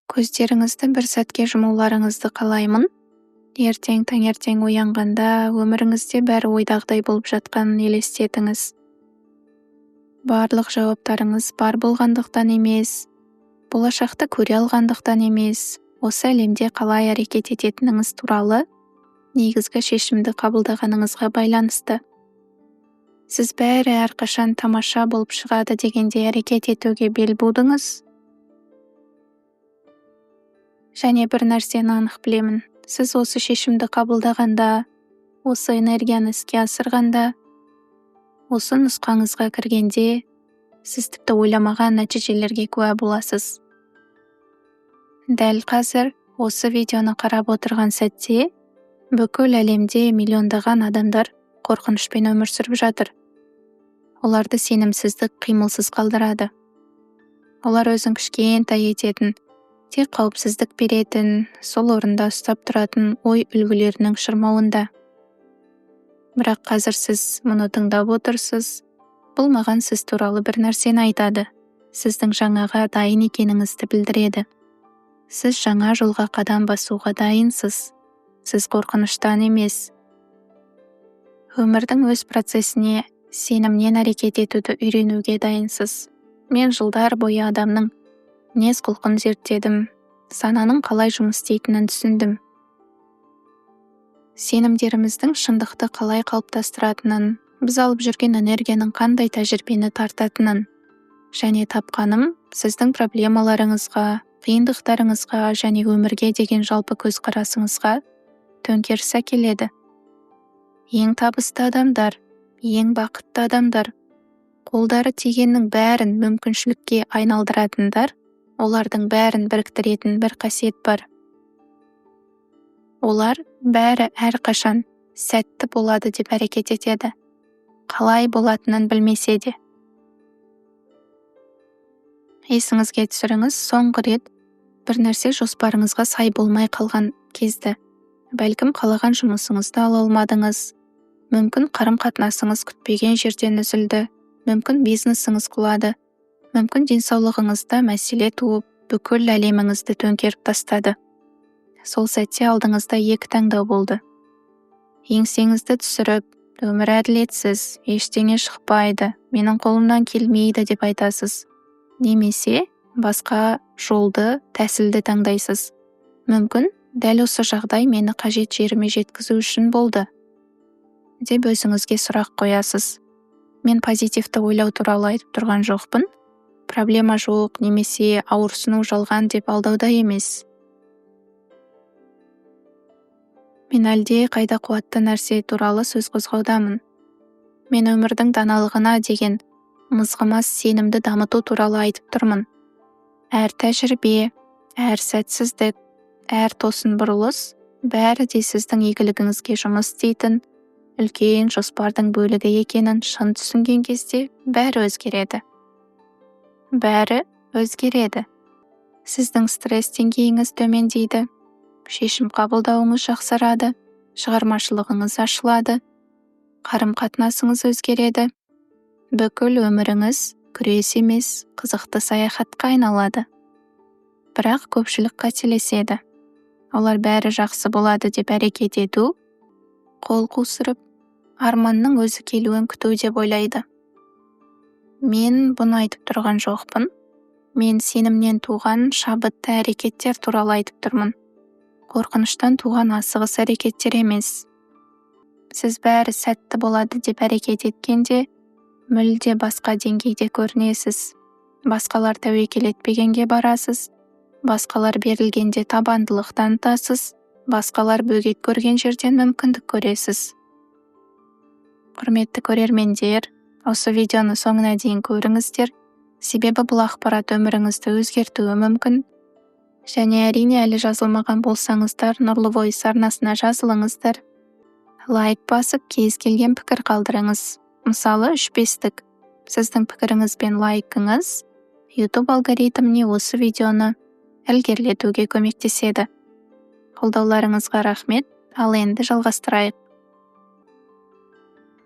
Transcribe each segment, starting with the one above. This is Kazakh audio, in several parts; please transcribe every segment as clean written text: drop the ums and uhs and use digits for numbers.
Көздеріңізді бір сәтке жұмуларыңызды қалаймын. Ертең таңертең оянғанда өміріңізде бәрі ойдағыдай болып жатқанын елестетіңіз. Барлық жауаптарыңыз бар болғандықтан емес, болашақты көре алғандықтан емес, осы әлемде қалай әрекет ететініңіз туралы негізгі шешімді қабылдағаныңызға байланысты. Сіз бәрі әрқашан тамаша болып шығады дегендей әрекет етуге бел будыңыз. Және бір нәрсені анық білемін. Сіз осы шешімді қабылдағанда, осы энергияны іске асырғанда, осы нұсқаңызға кіргенде, сіз тіпті ойламаған нәтижелерге куә боласыз. Дәл қазір осы видеоны қарап отырған сәтте бүкіл әлемде миллиондаған адамдар қорқынышпен өмір сүріп жатыр. Оларды сенімсіздік қимылсыз қалдырады. Олар өзін кішкентай ететін, тек қауіпсіздік беретін, сол орында ұстап тұратын ой үлгілерінің шырмауында. Бірақ қазір сіз мұны тыңдап отырсыз, бұл маған сіз туралы бір нәрсені айтады. Сіздің жаңаға дайын екеніңізді білдіреді. Сіз жаңа жолға қадам басуға дайынсыз. Сіз қорқыныштан емес, өмірдің өз процесіне сенімнен әрекет етуді үйренуге дайынсыз. Мен жылдар бойы адамның мінез-құлқын зерттедім, сананың қалай жұмыс істейтінін түсіндім. Сенімдеріміздің шындықты қалай қалыптастыратынын, біз алып жүрген энергияның қандай тәжірибені тартатынын және тапқаным сіздің проблемаларыңызға, қиындықтарыңызға және өмірге деген жалпы көзқарасыңызға төңкеріс әкеледі. Ең табысты адамдар, ең бақытты адамдар, қолдары тигеннің бәрін мүмкіншілікке айналдыратындар, олардың бәрін біріктіретін бір қасиет бар. Олар бәрі әрқашан сәтті болады деп әрекет етеді. Қалай болатынын білмесе де. Есіңізге түсіріңіз, соңғы рет бір нәрсе жоспарыңызға сай болмай қалған кезді. Бәлкім қалаған жұмысыңызды ала алмадыңыз. Мүмкін қарым-қатынасыңыз күтпеген жерден үзілді. Мүмкін бизнесіңіз құлады. Мүмкін денсаулығыңызда мәселе туып, бүкіл әлеміңізді төңкеріп тастады. Сол сәтте алдыңызда екі таңдау болды. Еңсеңізді түсіріп, өмір әділетсіз, ештеңе шықпайды, менің қолымнан келмейді деп айтасыз. Немесе басқа жолды, тәсілді таңдайсыз. Мүмкін дәл осы жағдай мені қажет жеріме жеткізу үшін болды деп өзіңізге сұрақ қоясыз. Мен позитивті ойлау туралы айтып тұрған жоқпын. Проблема жоқ немесе ауырсыну жалған деп алдауда емес. Мен әлде қайда қуатты нәрсе туралы сөз қозғаудамын. Мен өмірдің даналығына деген мызғымас сенімді дамыту туралы айтып тұрмын. Әр тәжірибе, әр сәтсіздік, әр тосын бұрылыс бәрі де сіздің игілігіңізге жұмыс істейтін үлкен жоспардың бөлігі екенін шын түсінген кезде бәрі өзгереді. Бәрі өзгереді. Сіздің стресс деңгейіңіз төмендейді, шешім қабылдауыңыз жақсарады, шығармашылығыңыз ашылады, қарым-қатынасыңыз өзгереді. Бүкіл өміріңіз күрес емес, қызықты саяхатқа айналады. Бірақ көпшілік қателеседі. Олар бәрі жақсы болады деп әрекет ету, қол қусырып, арманның өзі келуін күту деп ойлайды. Мен бұны айтып тұрған жоқпын. Мен сенімнен туған шабытты әрекеттер туралы айтып тұрмын. Қорқыныштан туған асығыс әрекеттер емес. Сіз бәрі сәтті болады деп әрекет еткенде, мүлде басқа деңгейде көрінесіз. Басқалар тәуекел етпегенге барасыз, басқалар берілгенде табандылық танытасыз, басқалар бөгет көрген жерден мүмкіндік көресіз. Құрметті көрермендер, осы видеоны соңына дейін көріңіздер, себебі бұл ақпарат өміріңізді өзгертуі мүмкін. Және әрине әлі жазылмаған болсаңыздар, Нұрлы Voice арнасына жазылыңыздар. Лайк басып, кез келген пікір қалдырыңыз. Мысалы, 3-5-тік. Сіздің пікіріңіз бен лайкыңыз YouTube алгоритміне осы видеоны ілгерілетуге көмектеседі. Қолдауларыңызға рахмет, ал енді жалғастырайық.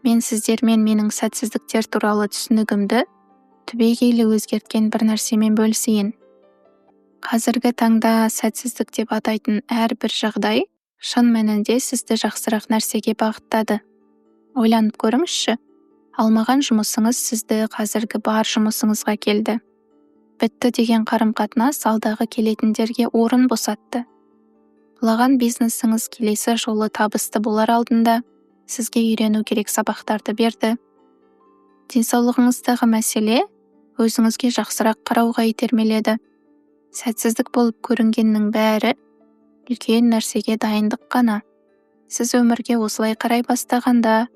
Мен сіздермен менің сәтсіздіктер туралы түсінігімді түбегейлі өзгерткен бір нәрсемен бөлісейін. Қазіргі таңда сәтсіздік деп атайтын әрбір жағдай шын мәнінде сізді жақсырақ нәрсеге бағыттады. Ойланып көріңізші, алмаған жұмысыңыз сізді қазіргі бар жұмысыңызға келді. Бітті деген қарым-қатынас алдағы келетіндерге орын босатты. Құлаған бизнесіңіз келесі жолы табысты болар алдында сізге үйрену керек сабақтарды берді. Денсаулығыңыздағы мәселе өзіңізге жақсырақ қарауға итермеледі. Сәтсіздік болып көрінгеннің бәрі үлкен нәрсеге дайындық қана. Сіз өмірге осылай қарай бастағанда,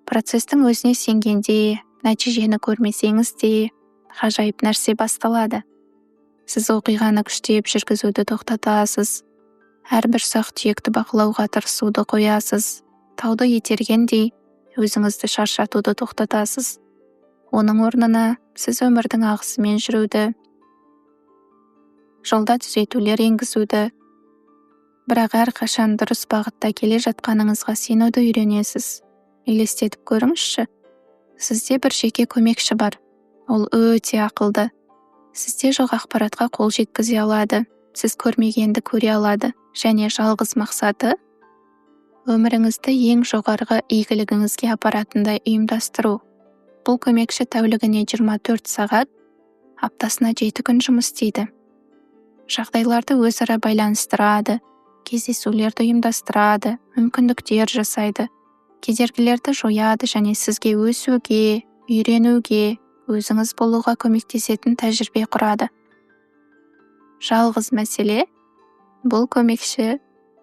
процестің өзіне сенгенде, нәтижені көрмесеңіз де, ғажайып нәрсе басталады. Сіз оқиғаны күштеп жүргізуді тоқтатасыз, әрбір ұсақ-түйекті бақылауға тырысуды қоясыз, тауды итергендей өзіңізді шаршатуды тоқтатасыз. Оның орнына сіз өмірдің ағысымен жүруді, жолда түзетулер енгізуді, бірақ әрқашан дұрыс бағытта келе жатқаныңызға сенуді үйренесіз. Елестетіп көріңізші, сізде бір жеке көмекші бар. Ол өте ақылды. Сізде жоқ ақпаратқа қол жеткізе алады, сіз көрмегенді көре алады және жалғыз мақсаты өміріңізді ең жоғарғы игілігіңізге апаратындай ұйымдастыру. Бұл көмекші тәулігіне 24 сағат, аптасына 7 күн жұмыс істейді. Жағдайларды өзара байланыстырады, кездесулерді ұйымдастырады, мүмкіндіктер жасайды, кедергілерді жояды және сізге өсуге, үйренуге, өзіңіз болуға көмектесетін тәжірибе құрады. Жалғыз мәселе, бұл көмекші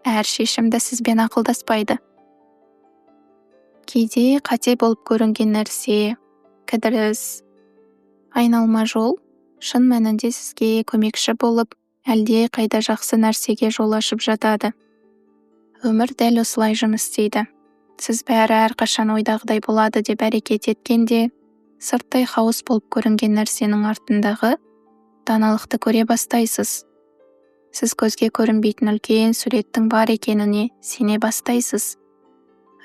әр шешімді сізбен ақылдаспайды. Кейде қате болып көрінген нәрсе, кідіріс, айналма жол шын мәнінде сізге көмекші болып, әлде қайда жақсы нәрсеге жол ашып жатады. Өмір дәл осылай жұмыс істейді. Сіз бәрі әрқашан ойдағыдай болады деп әрекет еткенде, сырттай хаос болып көрінген нәрсенің артындағы даналықты көре бастайсыз. Сіз көзге көрінбейтін үлкен суреттің бар екеніне сене бастайсыз.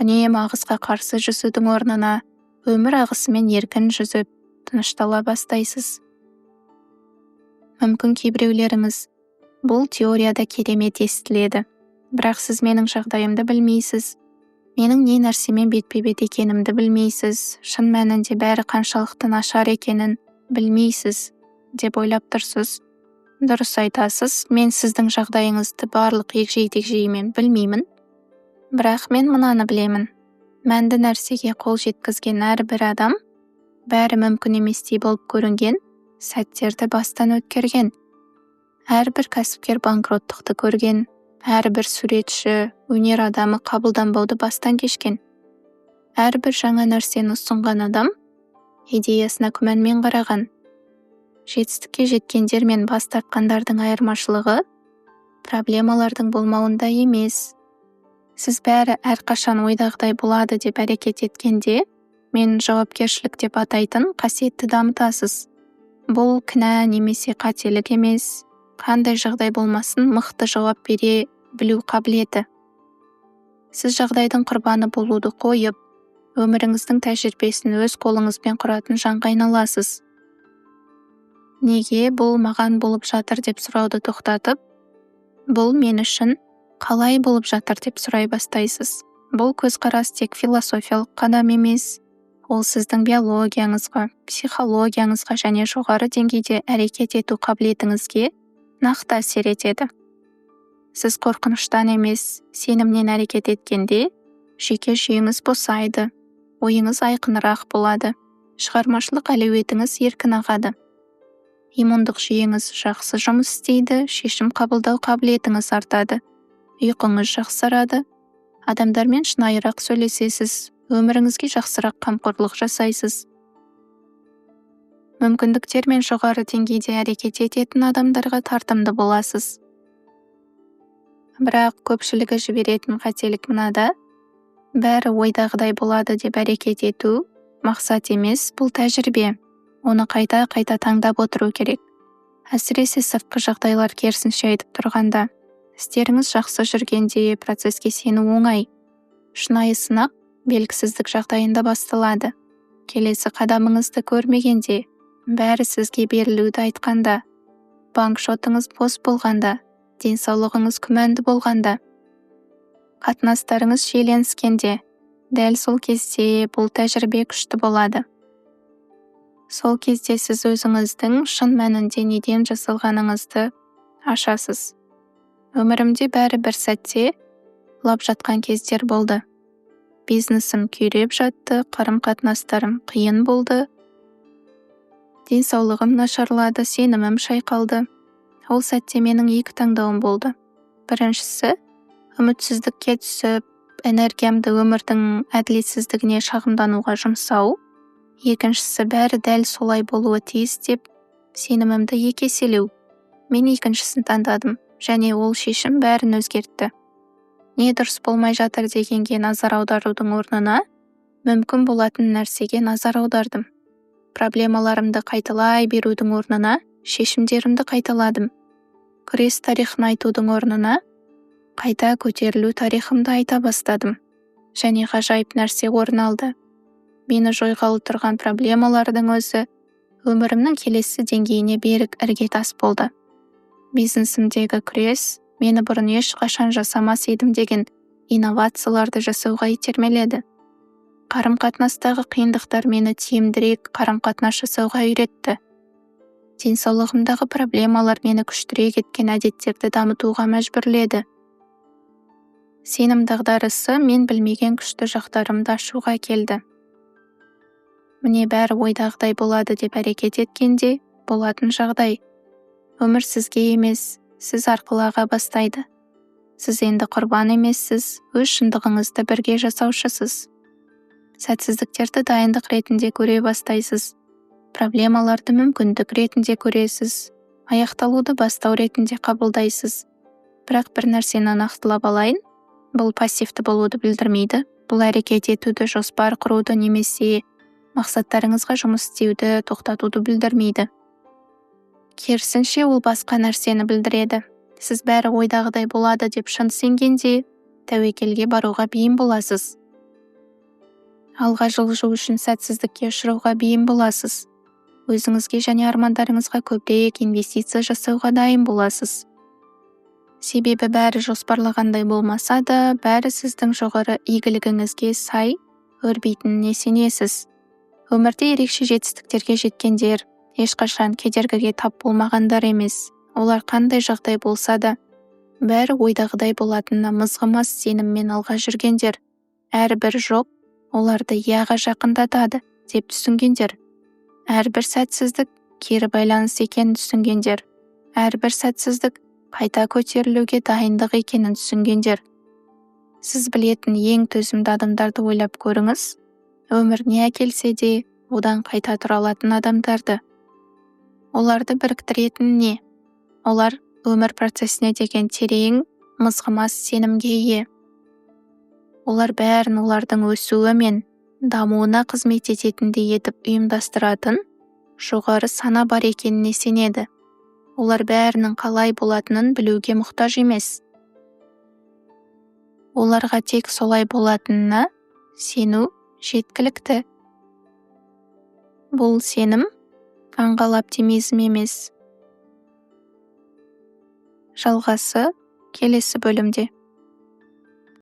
Үнемі ағысқа қарсы жүзудің орнына өмір ағысымен еркін жүзіп, тыныштала бастайсыз. Мүмкін кейбіреулеріңіз бұл теорияда керемет естіледі, бірақ сіз менің жағдайымды білмейсіз, менің не нәрсемен бетпе-бет екенімді білмейсіз, шын мәнінде бәрі қаншалықты нашар екенін білмейсіз деп ойлап тұрсыз. Дұрыс айтасыз, мен сіздің жағдайыңызды барлық егжей-тегжейімен білмеймін. Бірақ мен мынаны білемін. Мәнді нәрсеге қол жеткізген әрбір адам бәрі мүмкін еместей болып көрінген сәттерді бастан өткерген. Әрбір кәсіпкер банкроттықты көрген, әрбір суретші, өнер адамы қабылданбауды бастан кешкен. Әрбір жаңа нәрсені ұсынған адам идеясына күмәнмен қараған. Жетістікке жеткендер мен бас тартқандардың айырмашылығы проблемалардың болмауында емес. Сіз бәрі әрқашан ойдағыдай болады деп әрекет еткенде, мен жауапкершілік деп атайтын қасиетті дамытасыз. Бұл кінә немесе қателік емес, қандай жағдай болмасын мықты жауап бере білу қабілеті. Сіз жағдайдың құрбаны болуды қойып, өміріңіздің тәжірибесін өз қолыңызбен құратын жанға айналасыз. Неге бұл маған болып жатыр деп сұрауды тоқтатып, бұл мен үшін қалай болып жатыр деп сұрай бастайсыз. Бұл көзқарас тек философиялық қадам емес, ол сіздің биологияңызға, психологияңызға және жоғары деңгейде әрекет ету қабілетіңізге нақты әсер етеді. Сіз қорқыныштан емес, сенімнен әрекет еткенде, жеке жүйеңіз босайды, ойыңыз айқынырақ болады, шығармашылық әлеуетіңіз еркін ағады. Иммундық жүйеңіз жақсы жұмыс істейді, шешім қабылдау қабілетіңіз артады, ұйқыңыз жақсарады, адамдармен шынайырақ сөйлесесіз, өміріңізге жақсырақ қамқорлық жасайсыз. Мүмкіндіктер мен жоғары деңгейде әрекет ететін адамдарға тартымды боласыз. Бірақ көпшілігі жіберетін қателік мынада: бәрі ойдағыдай болады деп әрекет ету мақсат емес, бұл тәжірибе. Оны қайта-қайта таңдап отыру керек. Әсіресе сыртқы жағдайлар керісінше айтып тұрғанда. Істеріңіз жақсы жүргенде процеске сену оңай. Шынайы сынақ белгісіздік жағдайында басталады. Келесі қадамыңызды көрмегенде, бәрі сізге берілуді айтқанда. Банк шотыңыз бос болғанда, денсаулығыңыз күмәнді болғанда, қатынастарыңыз шиеленіскенде, дәл сол кезде бұл тәжірибе күшті болады. Сол кезде сіз өзіңіздің шын мәнінде неден жасалғаныңызды ашасыз. Өмірімде бәрі бір сәтте құлап жатқан кездер болды. Бизнесім күйреп жатты, қарым-қатынастарым қиын болды, денсаулығым нашарлады, сенімім шайқалды. Ол сәтте менің екі таңдауым болды. Біріншісі – үмітсіздікке түсіп, энергиямды өмірдің әділетсіздігіне шағымдануға жұмсау. Екіншісі – бәрі дәл солай болуы тиіс деп сенімімді екі еселеу. Мен екіншісін таңдадым және ол шешім бәрін өзгертті. Не дұрыс болмай жатыр дегенге назар аударудың орнына мүмкін болатын нәрсеге назар аудардым. Проблемаларымды қайталай берудің орнына шешімдерімді қайталадым. Күрес тарихын айтудың орнына қайта көтерілу тарихымды айта бастадым. Және ғажайып нәрсе орын алды. Мені жойғалы тұрған проблемалардың өзі өмірімнің келесі деңгейіне берік іргетас болды. Бизнесімдегі күрес мені бұрын ешқашан жасамас едім деген инновацияларды жасауға итермеледі. Қарым-қатынастағы қиындықтар мені тиімдірек қарым-қатынас жасауға үйретті. Денсаулығымдағы проблемалар мені күштірек еткен әдеттерді дамытуға мәжбүрледі. Сенім дағдарысы мен білмеген күшті жақтарымды ашуға келді. Міне, бәрі ойдағыдай болады деп әрекет еткенде болатын жағдай. Өмір сізге емес, сіз арқылы аға бастайды. Сіз енді құрбан емессіз, өз шындығыңызды бірге жасаушысыз. Сәтсіздіктерді дайындық ретінде көре бастайсыз. Проблемаларды мүмкіндік ретінде көресіз. Аяқталуды бастау ретінде қабылдайсыз. Бірақ бір нәрсені нақтылап алайын: бұл пассивті болуды білдірмейді. Бұл әрекет етуді, жоспар құруды немесе мақсаттарыңызға жұмыс істеуді тоқтатуды білдірмейді. Керісінше, ол басқа нәрсені білдіреді. Сіз бәрі ойдағыдай болады деп шын сенгенде, тәуекелге баруға бейім боласыз. Алға жылжу үшін сәтсіздікке ұшырауға бейім боласыз. Өзіңізге және армандарыңызға көбірек инвестиция жасауға дайын боласыз. Себебі бәрі жоспарлағандай болмаса да, бәрі сіздің жоғары игілігіңізге сай өрбитініне сенесіз. Өмірде ерекше жетістіктерге жеткендер ешқашан кедергіге тап болмағандар емес. Олар қандай жағдай болса да, бәрі ойдағыдай болатынына мызғымас сеніммен алға жүргендер. Әрбір жоқ оларды яға жақындатады деп түсінгендер. Әрбір сәтсіздік кері байланыс екенін түсінгендер. Әрбір сәтсіздік қайта көтерілуге дайындық екенін түсінгендер. Сіз білетін ең төзімді адамдарды ойлап көріңіз. Өмір не әкелсе де, одан қайта тұра алатын адамдарды. Оларды біріктіретін не? Олар өмір процесіне деген терең, мызғымас сенімге ие. Олар бәрін олардың өсуі мен дамуына қызмет ететіндей етіп ұйымдастыратын жоғары сана бар екеніне сенеді. Олар бәрінің қалай болатынын білуге мұқтаж емес. Оларға тек солай болатынына сену жеткілікті. Бұл сенім аңғал оптимизм емес. Жалғасы келесі бөлімде.